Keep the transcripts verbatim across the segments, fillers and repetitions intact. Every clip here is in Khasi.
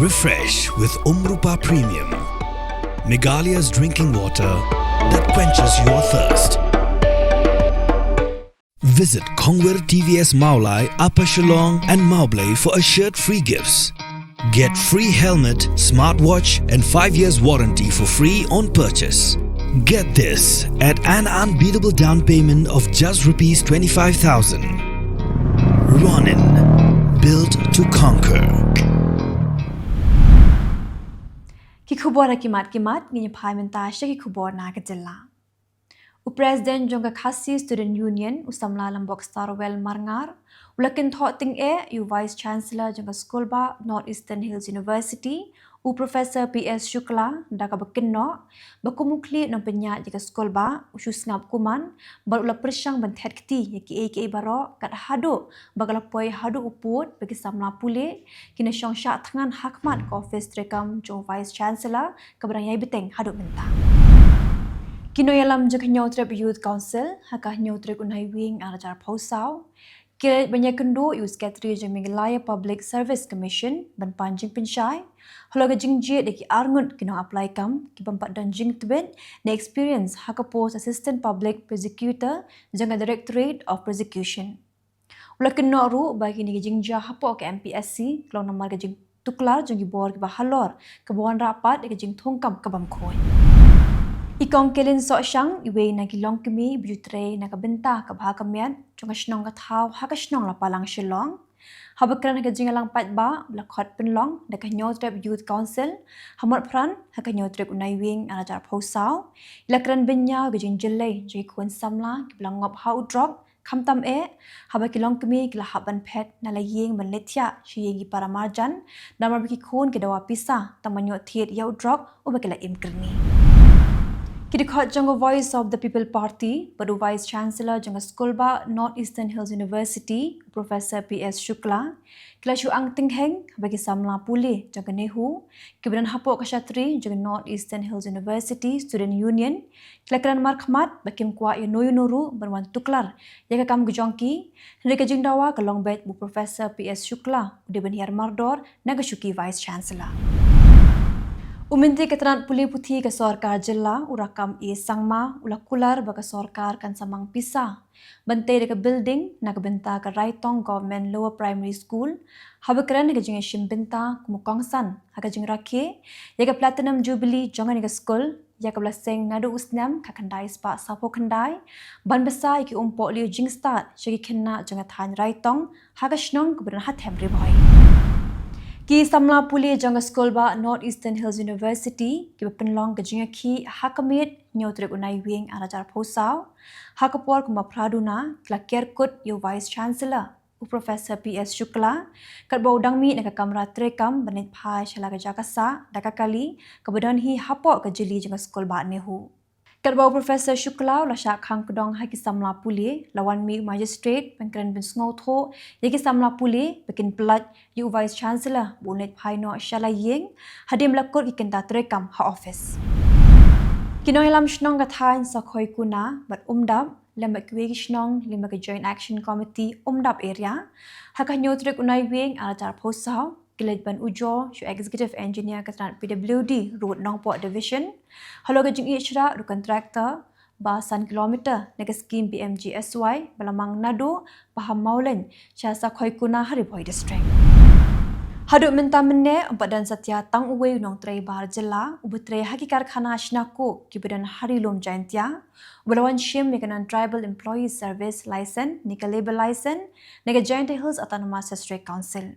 Refresh with Umrupa Premium, Meghalaya's drinking water that quenches your thirst. Visit Kongwir T V S Mawlai, Upper Shillong and Mawblei for assured free gifts. Get free helmet, smartwatch and five years warranty for free on purchase. Get this at an unbeatable down payment of just rupees twenty-five thousand. Ronin, built to conquer. Ki khubor ha ki mat ki mat, ngin ïa phai mynta sha ki khubor na ka jylla. U President jong ka Khasi Student Union, u samla Lymbok Starwell Marngar, u la kynthoh tyngeh ïa u Vice Chancellor jong ka skulbah North Eastern Hills University, u Professor P S Shukla, da kaba kynnoh ba kum u khlieh nongpynïaid ïa ka skulbah, u shu sngap kumne bad u la pyrshang ban thet kti ïa kiei kiei baroh, kat haduh ba ka la poi haduh u pud ba ki samla pule kin ïa shong shah thngan ha khmat ka ophis treikam jong u Vice Chancellor kaba dang ïai bteng haduh mynta. Ki nongïalam jong ka Hynñiewtrep Youth Council, ha ka hynñiew tarik u Naiwieng ar hajar phew saw, ki la leit ban ïakynduh ïa u Secretary jong ka Meghalaya Public Service Commission ban pan jingpynshai halor ka jingjied ïa ki arngut ki nong apply kam ki bym pat don jingtbit ne experience ha ka post Assistant Public Prosecutor jong ka Directorate of Prosecution. U la kynnoh ruh ba kine ki jingjia hapoh ka M P S C ka long namar ka jingtuklar jong ki bor kiba halor, kaba wanrah pat ïa ka jingthungkam ka bym khuid. I Kong Kelin Sohshang, iwei na ki longkmie ba ju trei na ka bynta ka bha ka miat jong ka shnong ka thaw ha ka shnong Lapalang Shillong, haba kren ha ka jingïalang paidbah ba la khot pynlong da ka Hynñiewtrep Youth Council ha Motphran ha ka hynñiew tarik u Naiwieng ar hajar phew saw, i la kren bynñiaw ïa ka jingjyllei jong ki khun samla kiba la ngop ha u drok, khamtam eh haba ki longkmie ki la hap ban phet na la ïing ban leit thiah sha ïing ki para marjan, namar ba ki khun ki dawa pisa tang ban ïoh thied ïa u drok uba ki la im kyrni. Ki dkhot jong ka Voice of the People Party bad u Vice Chancellor jong ka skulbah North Eastern Hills University, u Professor P S Shukla, ki la shu ang tyngheng haba ki samla pule jong ka NEHU kiba don hapoh ka shatri jong ka North Eastern Hills University Student Union ki la kren markhmat ba kim kwah ïano ïano ruh ban wan tuklar ïa ka kam ka jong ki, hynrei ka jingdawa ka long beit ba u Professor P S Shukla u dei ban hiar mardor na ka shuki Vice Chancellor. U Myntri ka tnat pule puthi ka sorkar jylla, u Rakkam A Sangma, u la kular ba ka sorkar kan sa mang pisa ban tei da ka building na ka bynta ka Raitong Government Lower Primary School, haba kren ha ka jingïashim bynta kum u kongsan ha ka jingrakhe ïa ka Platinum Jubilee jong kane ka skul, ïa kaba la seng naduh u snem khatkhyndai spah sawphew khyndai, ban bsa ïa ki umpohliew jingstad sha ki khynnah jong ka thaiñ Raitong ha ka shnong kaba don ha them Ri Bhoi. Ki samla pule jong ka skulbah North Eastern Hills University kiba pynlong ka jingïakhih ha ka miet hynñiew tarik u Naiwieng ar hajar phew saw, ha ka por kumba phra duna ki la ker kut ïa u Vice Chancellor, u Professor P S Shukla, katba u dang mih na ka kamra treikam ban leit phai sha la ka jaka sah da ka kali kaba don hi hapoh ka jylli jong ka skulbah NEHU. Katba u Professor Shukla u la shah khang kdong ha ki samla pule, la wan mih u Magistrate ban kren pynsngewthuh ïa ki samla pule ba kin pyllait ïa u Vice Chancellor ba un leit phai noh sha la ïing hadien ba la kut ki kynta treikam ha office. Ki nongïalam shnong ka thaiñ Sakhoikuna bad Umdap lem bad kiwei ki shnong lyngba ka Joint Action Committee Umdap Area, ha ka hynñiew tarik u Naiwieng ar hajar phew saw, ki leit ban ujor sha u Executive Engineer ka tnat P W D Road Nongpoh Division halor ka jingïaid shrah da u contractor ba san kilometer na ka skhim P M G S Y ba la mang naduh ba ha Mawlein sha Sakhoikuna ha Ri Bhoi District. Haduh mynta mynne ym pat don satia tang uwei u nongtrei bar jylla uba trei ha ki karkhana shna kuh kiba don ha Ri Lum Jaintia uba la wan shim ïa ka Non-Tribal Employees Service License ne ka Labour License na ka Jaintia Hills Autonomous District Council.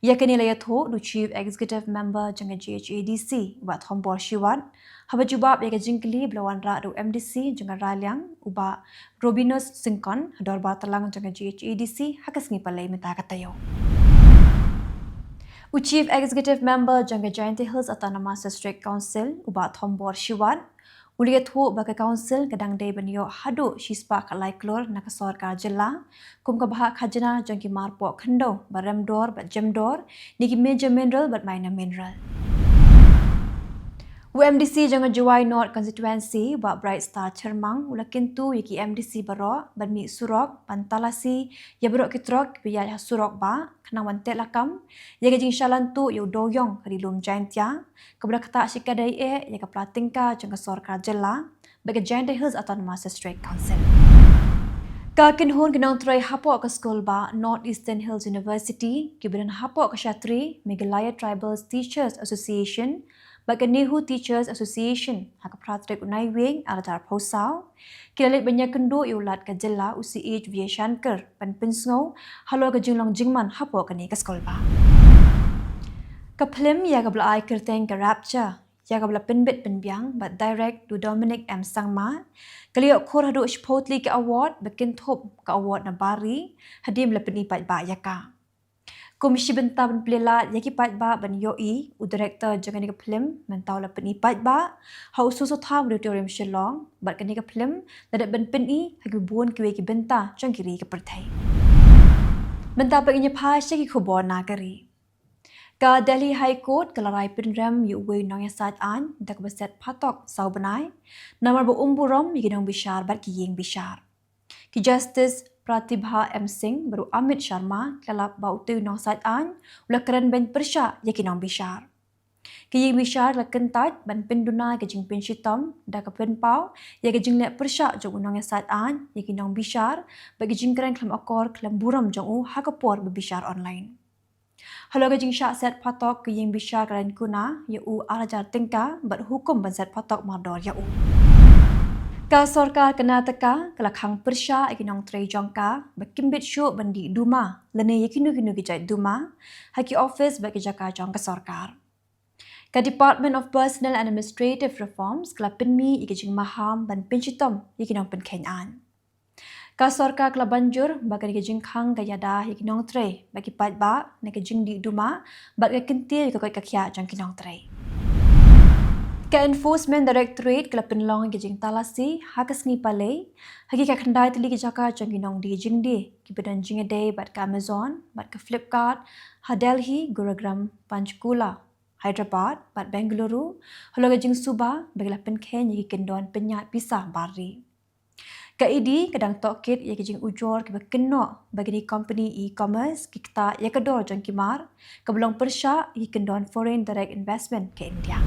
Ïa kane la ïathuh da u Chief Executive Member jong ka J H A D C, u Bah Thombor Shiwat, haba jubab ïa ka jingkylli ba la wanrah da u M D C jong ka Raliang, u Bah Robinus Syngkon, ha dorbar tlang jong ka J H A D C ha ka sngi Palei mynta ka taïew. U Chief Executive Member jong ka Jaintia Hills Autonomous District Council, u Bah Thombor Shiwat, u la ïathuh ba ka Council ka dang dei ban ïoh haduh shispah khatlai klur na ka sorkar jylla kum ka bhah khajna jong ki marpoh khyndew ba rem dor bad jem dor, ne ki major mineral bad minor mineral. U MDC jong ka Jowai North Constituency, Bah Brightstar Chyrmang, u la kyntu ïa ki MDC baroh ban mih surok ban talasi ïa baroh ki trok kiba ïaid ha surok ba khnang ban teh lakam ïa ka jingshah lantuh ïa u dewiong ha Ri Lum Jaintia kaba la ktah shikatdei eh ïa ka pla tyngka jong ka sorkar jylla bad ka Jaintia Hills Autonomous District Council. Ka kynhun ki nongtrei hapoh ka skul ba North Eastern Hills University, kiba don hapoh ka shatri Meghalaya Tribal Teachers Association bad ka NEHU Teachers Association, ha ka phra tarik u Naiwieng arhajar arphew saw, ki la leit ban ïakynduh ïa u Lat ka jylla, u C H Vijayashankar, ban pynsngew halor ka jinglong jingman hapoh kane ka skul ba. Ka phlim ïa kaba la ai kyrteng ka Rapture, ïa kaba la pynbit pynbiang bad direct da u Dominic M Sangma, ka la ïoh khur haduh shiphew tylli ki award ba kynthup ka award na bar ri hadien ba la pyni paidbah ïa ka. Kum shi bynta ban plie lad ïa ki paidbah ban ïohi, u director jong kane ka phlim mynta u la pyni paidbah ha u Soso Tham Auditorium Shillong, bad kane ka phlim la dep ban pyni ha kiba bun kiwei ki bynta jong ki ri ka pyrthei. Mynta pat ngin ïa phai sha ki khubor na ka ri. Ka Delhi High Court ka la rai pynrem ïa uwei u nongïasaid aiñ da kaba set phatok saw bnai namar ba um burom ïa ki nongbishar bad ki ïingbishar. Ki Justice Pratibha M Singh bad u Amit Sharma ki la lap ba utei u nongïasaid aiñ u la kren beiñ pyrshah ïa ki nongbishar. Ki ïingbishar la kyntait ban pynduna ïa ka jingpynshitom da ka pynpaw ïa ka jingleh pyrshah jong u nongïasaid aiñ ïa ki nongbishar bad ki jingkren khlem akor khlem burom jong u ha ka por ba bishar online. Halor ka jingshah set phatok, ka ïingbishar ka la ïakynduh ïa u arhajar tyngka bad hukum ban set phatok mardor ïa u. Ka sorkar Karnataka ka la khang pyrshah ïa ki nongtrei jong ka ba kim bit shuh ban dih duma lane ïa kino kino ki jait duma ha ki office bad ki jaka jong ka sorkar. Ka Department of Personnel and Administrative Reforms ka la pynmih ïa ka jingmaham ban pynshitom ïa ki nongpynkheiñ aiñ. Ka sorkar ka la ban jur ba kane ka jingkhang ka ïada ïa ki nongtrei bad ki paidbah na ka jingdih duma bad ka kyntiew ïa ka koit ka khiah jong ki nongtrei. Ka Enforcement Directorate ka la pynlong ïa ka jingtalasi ha ka sngi Palei ha ki khyndai tylli ki jaka jong ki nongdie jingdie kiba don jingïadei bad ka Amazon bad ka Flipkart ha Delhi, Gurugram, Panchkula, Hyderabad bad Bengaluru, halor ka jingsuba ba ki la pynkheiñ ïa ki kyndon pynïaid pisa bar ri. Ka ED ka dang tohkit ïa ki jingujor kiba kynnoh ba kine ki company e-commerce ki ktah ïa ka dor jong ki mar kaba long pyrshah ïa ki kyndon foreign direct investment ka India.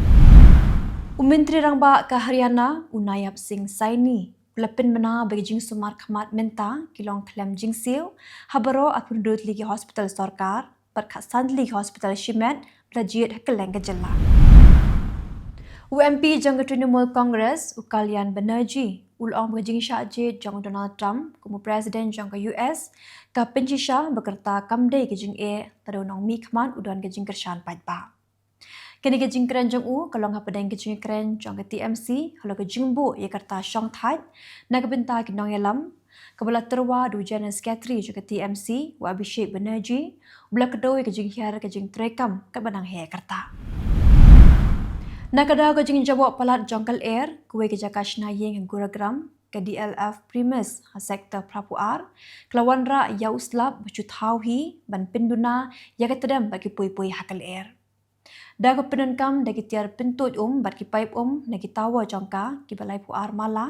U Myntri Rangbah ka Haryana, u Nayab Singh Saini, u la pynbna ba ki jingsumar khmat mynta ki long khlem jingsiew ha baroh arphew hynriew tylli ki hospital sorkar bad khatsan tylli ki hospital shimet ba la jied ha kylleng ka jylla. U MP jong ka Trinamool Congress, u Kalyan Banerjee, u la ong ba ka jingshah jied jong u Donald Trump kum u President jong ka U S ka pynshisha ba ka rta kam dei ka jingeh lada u nongmihkhmat u don ka jingkyrshan paidbah. Kane ka jingkren jong u ka long hapdeng ka jingkren jong ka TMC halor ka jingbuh ïa ka rta shongthait na ka bynta ki nongïalam, kaba la tyrwa da u General Secretary jong ka TMC, u Abhishek Banerjee, uba la kdew ïa ka jinghiar ka jingtreikam kaba nang heh ka rta. Na ka daw ka jingjaboh palat jong ka lyer, kawei ka jaka shna ïing ha Gurugram, ka DLF Primus ha Sector phra phew ar ka la wanrah ïa u slap ba shu thaw hi ban pynduna ïa ka tdem bad ki pui pui ha ka lyer. Da ka pyndonkam da ki tiar pyntuid um bad ki paip um na ki tower jong ka kiba laiphew ar mala,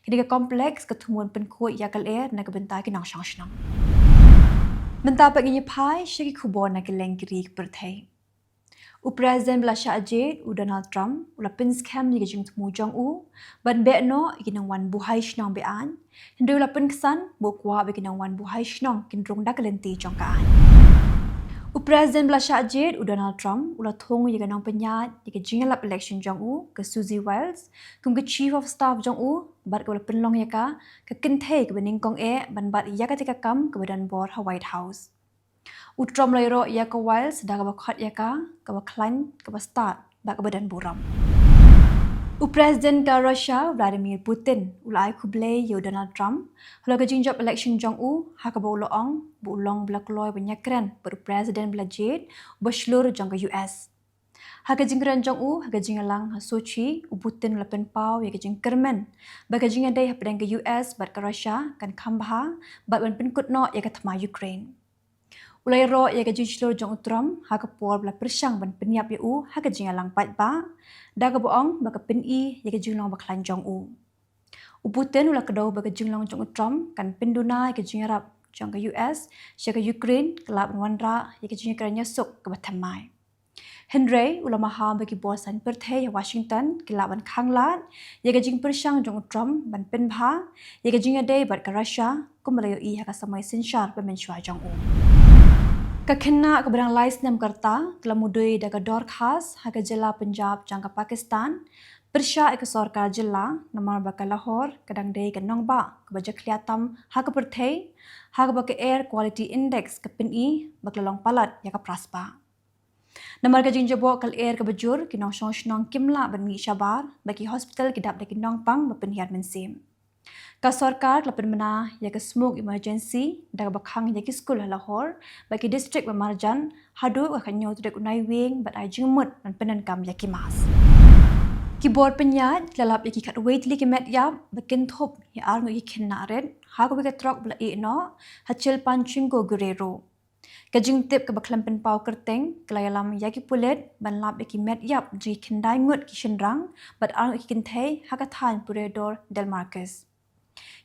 kane ka complex ka thmu ban pynkhuid ïa ka lyer na ka bynta ki nongshong shnong. Mynta pat ngin ïa phai sha ki khubor na kylleng ki ri ki pyrthei. U President ba la shah jied, u Donald Trump, u la pynskhem ïa ka jingthmu jong u ban beh noh ïa ki nongwan buhai shnong be-aiñ, hynrei u la pynksan ba u kwah ba ki nongwan buhai shnong kin rung da ka lynti jong ka aiñ. U President ba la shah jied, u Donald Trump, u la thung ïa ka nongpynïaid ïa ka jingïalap election jong u, ka Susie Wiles, kum ka Chief of Staff jong u, bad kaba la pynlong ïa ka ka kynthei kaba nyngkong eh ban bat ïa katei ka kam kaba don bor ha White House. U Trump u la ïaroh ïa ka Wiles da kaba khot ïa ka kaba khlaiñ, kaba stad bad kaba don burom. U President ka Russia, Vladimir Putin, u la ai khublei ïa u Donald Trump halor ka jingjop election jong u, ha kaba u la ong ba u long ba la kloi ban ïakren bad u President ba la jied, uba shlur jong ka US. Ha ka jingkren jong u ha ka jingïalang ha Sochi, u Putin u la pynpaw ïa ka jingkyrmen ba ka jingïadei hapdeng ka US bad ka Russia kan kham bha bad ban pynkut noh ïa ka thma Ukraine. U la ïaroh ïa ka jingshlur jong u Trump ha ka por ba la pyrshang ban pynïap ïa u ha ka jingïalang paidbah, da kaba ong ba ka pyni ïa ka jinglong bakhlaiñ jong u. U Putin u la kdew ba ka jinglong jong u Trump kan pynduna ïa ka jingïarap jong ka U S sha ka Ukraine, ka lah ban wanrah ïa ka jingïakren ïasuk kaba thymmai. Hynrei u la maham ba ki bor saiñ pyrthei ha Washington ki lah ban khanglad ïa ka jingpyrshang jong u Trump ban pynbha ïa ka jingïadei bad ka Russia, kumba la ïohi ha ka samoi synshar ba mynshuwa jong u. Ka khynnah kaba dang lai snem ka rta ka la mudui da ka dor khas ha ka jylla Punjab jong ka Pakistan, pyrshah ïa ka sorkar jylla namar ba ka Lahore ka dang dei ka nongbah kaba jakhlia tam ha ka pyrthei, ha kaba ka Air Quality Index ka pyni ba ka la long palat ïa ka phra spah. Namar ka jingjaboh ka lyer kaba jur, ki nongshong shnong kim lah ban mih shabar, bad ki hospital ki dap da ki nongpang ba pynhiar mynsiem. Ka sorkar ka la pynbna ïa ka smoke emergency da kaba khang ïa ki skul ha Lahore bad ki district ba marjan haduh ka khathynñiew tarik u Naiwieng, bad ai jingmut ban pyndonkam ïa ki mask. Ki bor pynïaid ki la lap ïa ki khatwei tylli ki met ïap ba kynthup ïa arngut ki khynnah rit ha kawei ka trok ba la ïeh noh ha Chilpancingo, Guerrero. Ka jingtip kaba khlem pynpaw kyrteng ka la ïalam ïa ki pulit ban lap ïa ki met ïap jong ki khyndai ngut ki shynrang bad arngut ki kynthei ha ka thaiñ Puredor del Marqués.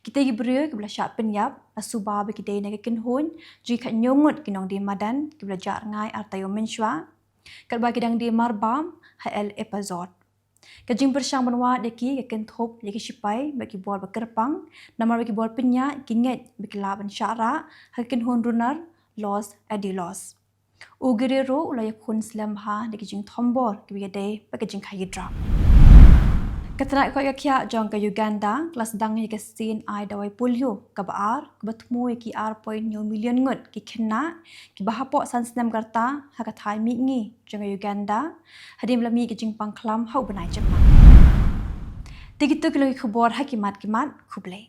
Kita ki briew kiba la shah pynïap la suba ba ki dei na ka kynhun jong ki khathynñiew ngut ki nongdie madan kiba la jah rngai arta ïa u mynshuwa, katba ki dang die marbam ha El Epazot. Ka jingpyrshang ban wad ïa ki ka kynthup ïa ki shipai bad ki bor ba kyrpang, namar ba ki bor pynïaid ki ngeit ba ki lah ban shah rah ha ka kynhun runar Los Adilos. U Guerrero u la ïakhun slem bha da ki jingthombor kiba ïadei bad ka jingkhaïi drok. Ka tnat koit ka khiah jong ka Uganda ka la sdang ïa ka sien ai dawai polio kaba ar, kaba thmu ïa ki ar point hynñiew million ngut ki khynnah kiba hapoh san snem ka rta ha ka thaiñ mihngi jong ka Uganda, hadien ba la mih ka jingpang khlam ha u bnai Jymmang. Te kito ki long ki khubor ha ki mat ki mat. Khublei.